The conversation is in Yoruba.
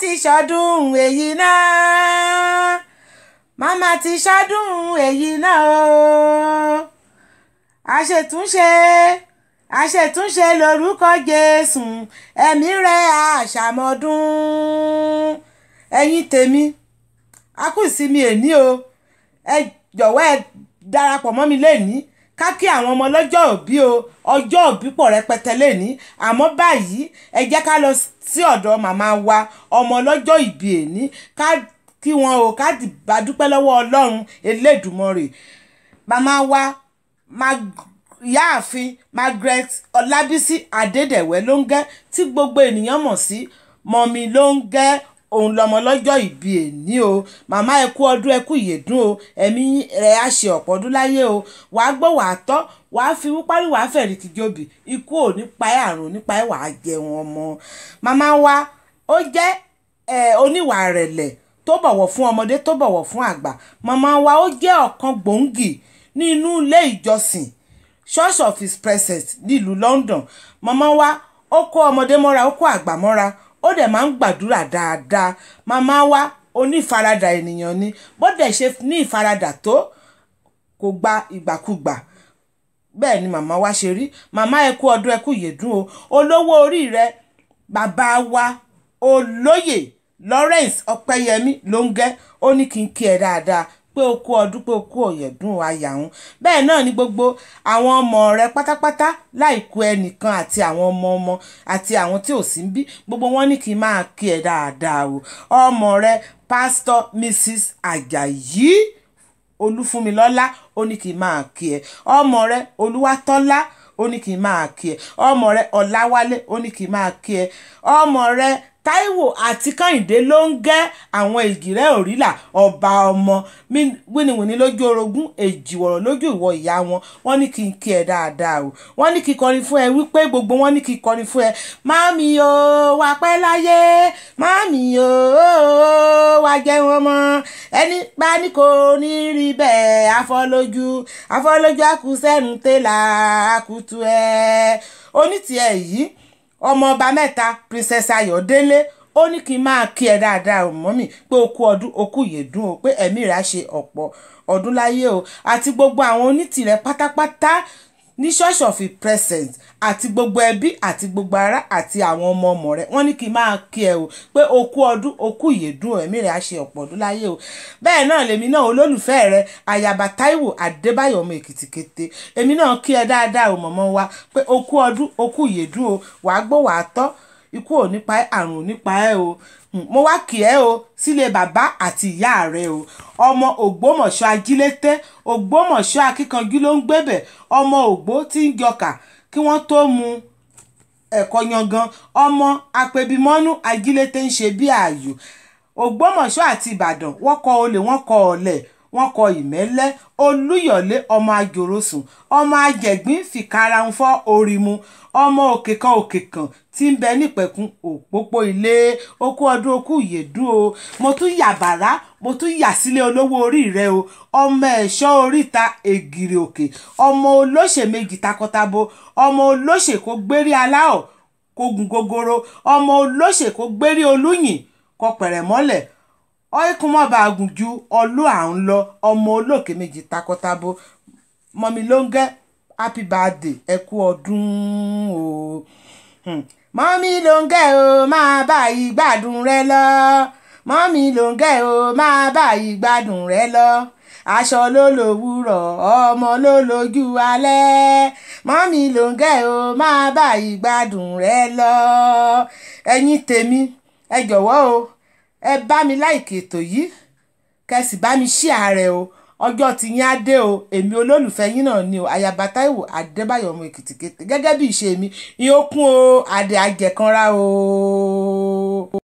ti ṣọdún èyí náà, màmá ti ṣọdún èyí náà o. Àṣetúnṣe, àṣetúnṣe lórúkọ Jésù, ẹ̀mí rẹ̀ àṣàmọ́dún. Ẹ̀yin tèmi, a kú ìsinmi èní o. Ẹ jọ̀wọ́, ẹ darapọ̀ mọ́ mi lénìí ká kí àwọn ọmọ lọ́jọ́ òbí o. Ọjọ́ òbí pọ̀ rẹpẹtẹ lénìí, àmọ́ báyìí, ẹ jẹ́ ká lọ sí ọ̀dọ̀ màmá wa, ọmọ lọ́jọ́ ìbí èní, ká kí wọn o, ká bá dúpẹ́ lọ́wọ́ Ọlọ́run Elédùmarè. Màmá wa, Ìyáàfin Margaret Ọlábísí Adédèwé Lóńgẹ́, tí gbogbo ènìyàn mọ̀ sí Mummy Lóńgẹ́, òun lọmọ lọ́jọ́ ìbí èní o. Màmá, ẹ kú ọdún, ẹ kú ìyèdún o. Ẹ̀mí rẹ̀ á ṣe ọ̀pọ̀ ọdún láyé o. Wàá gbọ́, wàá tọ́, wàá fi wúpárí, wàá fẹ̀rí kìjọbì. Ikú ò ní pa ẹ́, àrùn ò ní pa ẹ́, wàá jẹun ọmọ. Màmá wa, ó jẹ́ oníwà ìrẹ̀lẹ̀ tó bọ̀wọ̀ fún ọmọdé, tó bọ̀wọ̀ fún àgbà. Màmá wa, ó jẹ́ ọ̀kan gbòǹgì nínú ilé ìjọsìn Church of His Presence nílùú London. Màmá wa, ó kó ọmọdé mọ́ra, ó kó àgbà mọ́ra, ó dẹ̀ máa ń gbàdúrà dáadáa. Màmá wa, onífaradà ènìyàn ni. Bó dẹ̀ ṣe ní ìfaradà tó, kò gba ìgbàkúgbà. Bẹ́ẹ̀ ni màmá wa ṣe rí. Màmá, ẹ kú ọdún, ẹ kú ìyèdún o. Olówó orí rẹ, bàbá wa, Olóyè Lawrence Ọpẹ́yẹmí Lóńgẹ́, ó ní kí n kí ẹ dáadáa pé o kú ọdún, pé o kú ọ̀yẹ̀dún àyà òun. Bẹ́ẹ̀ náà ni gbogbo àwọn ọmọ rẹ pátápátá, láìkú ẹnìkan, àti àwọn ọmọ ọmọ àti àwọn tí ò sí ń bí, gbogbo wọn ní kí n máa kí ẹ dáadáa o. Ọmọ rẹ, Pastor Mrs Ajayi Olúfúnmilọ́lá, ó ní kí n máa kí ẹ. Ọmọ rẹ Olúwatọ́lá, ó ní kí n máa kí ẹ. Ọmọ rẹ Ọláwálé, ó ní kí n máa kí ẹ. Ọmọ rẹ Táíwò àti Kẹ́hìndé ló ń gẹ́, àwọn èjìrẹ́ òrìlà ọba, ọmọ wíníwíní lójú orogún, èjìwọ̀rọ̀ lójú ìwọ ìyá wọn, wọ́n ní kí n kí ẹ dáadáa o. Wọ́n ní kí n kọrin fún ẹ wípé gbogbo wọn ní kí n kọrin fún ẹ: "Mummy o, wà pẹ́ láyé. Mummy o, wà jẹun ọmọ. Ẹni bá ní kò ní rí bẹ́ẹ̀, afọlójú afọlójú àkùsẹ́nu tẹ́lá àkùtù ẹ̀." Onítìẹ̀ yìí, ọmọ ọba mẹ́ta, Princess Ayọ̀délé, ó ní kí n máa kí ẹ dáadáa o, mummy, pé o kú ọdún, o kú ìyèdún o, pé ẹ̀mí rẹ̀ á ṣe ọ̀pọ̀ ọdún láyé o, àti gbogbo àwọn onítìrẹ pátápátá ní Church of His Presence, àti gbogbo ẹbí àti gbogbo ará àti àwọn ọmọ ọmọ rẹ. Wọ́n ní kí n máa kí ẹ o pé o kú ọdún, o kú ìyèdún, ẹ̀mí rẹ̀ á ṣe ọ̀pọ̀ ọdún láyé o. Bẹ́ẹ̀ náà lèmi náà, olólùfẹ́ rẹ, Ayaba Táíwò Adébáyọ̀, ọmọ Èkìtì kété, èmi náà kí ẹ dáadáa o, mummy wa, pé o kú ọdún, o kú ìyèdún o. Wàá gbọ́, wàá tọ́, ikú ò ní pa ẹ́, àrùn ò ní pa ẹ́ o. Mo wá kí ẹ o sílé bàbá àti ìyá rẹ o. Ọmọ Ògbómọ̀ṣọ́ ajílété, Ògbómọ̀ṣọ́ akíkanjú ló ń gbébẹ̀, ọmọ Ògbó tí ń jọkà kí wọ́n tó mu ẹ̀kọ́ yangan, ọmọ apẹbimọ́nú ajílété ń ṣe bí ààyò. Ògbómọ̀ṣọ́ àti Ìbàdàn, wọ́n kọ olè, wọ́n kọ ọ̀lẹ, wọ́n kọ ìmẹ́lẹ́. Olúyọ̀lé, ọmọ àjòròsùn, ọmọ ajẹ̀gbín fìkarahun fọ́ orí mu, ọmọ òkè kan, òkè kan tí ń bẹ nípẹ̀kun òpópó ilé. Okú ọdún, okú ìyèdún o. Mo tún yà bàrá, mo tún yà sílé olówó orí rẹ o, ọmọ ẹ̀ṣọ́ oríta ègìrì òkè, ọmọ olóṣè méjì takọtabo, ọmọ olóṣè kó gbérí aláọ̀ kó gun gogoro, ọmọ olóṣè kó gbérí olúyìn kó pẹ̀rẹ̀ mọ́lẹ̀ ọ̀ẹ́kùnmọ́ba àgùn ju ọlú à ń lọ, ọmọ olókè méjì takọtabo. Mummy Lóńgẹ́, happy birthday, ẹ kú ọdún o. Mummy Lóńgẹ́ o, máa bá ìgbádùn rẹ lọ. Mummy Lóńgẹ́ o, máa bá ìgbádùn rẹ lọ. Aṣọ ló lòwúrọ̀, ọmọ ló lójú alẹ́. Mummy Lóńgẹ́ o, máa bá ìgbádùn rẹ lọ. Ẹ̀yin tèmi, ẹ jọ̀wọ́ o, ẹ bá mi like ètò yìí, kẹ́ sì bá mi share rẹ̀ o. Ọjọ́ tí yín á dé o. Èmi olólùfẹ́ yín náà ni o, Ayaba Táíwò Adébáyọ̀, ọmọ Èkìtì kété. Gẹ́gẹ́ bí ìṣe mi, ìyókùn o, adé ajẹ̀kanra o.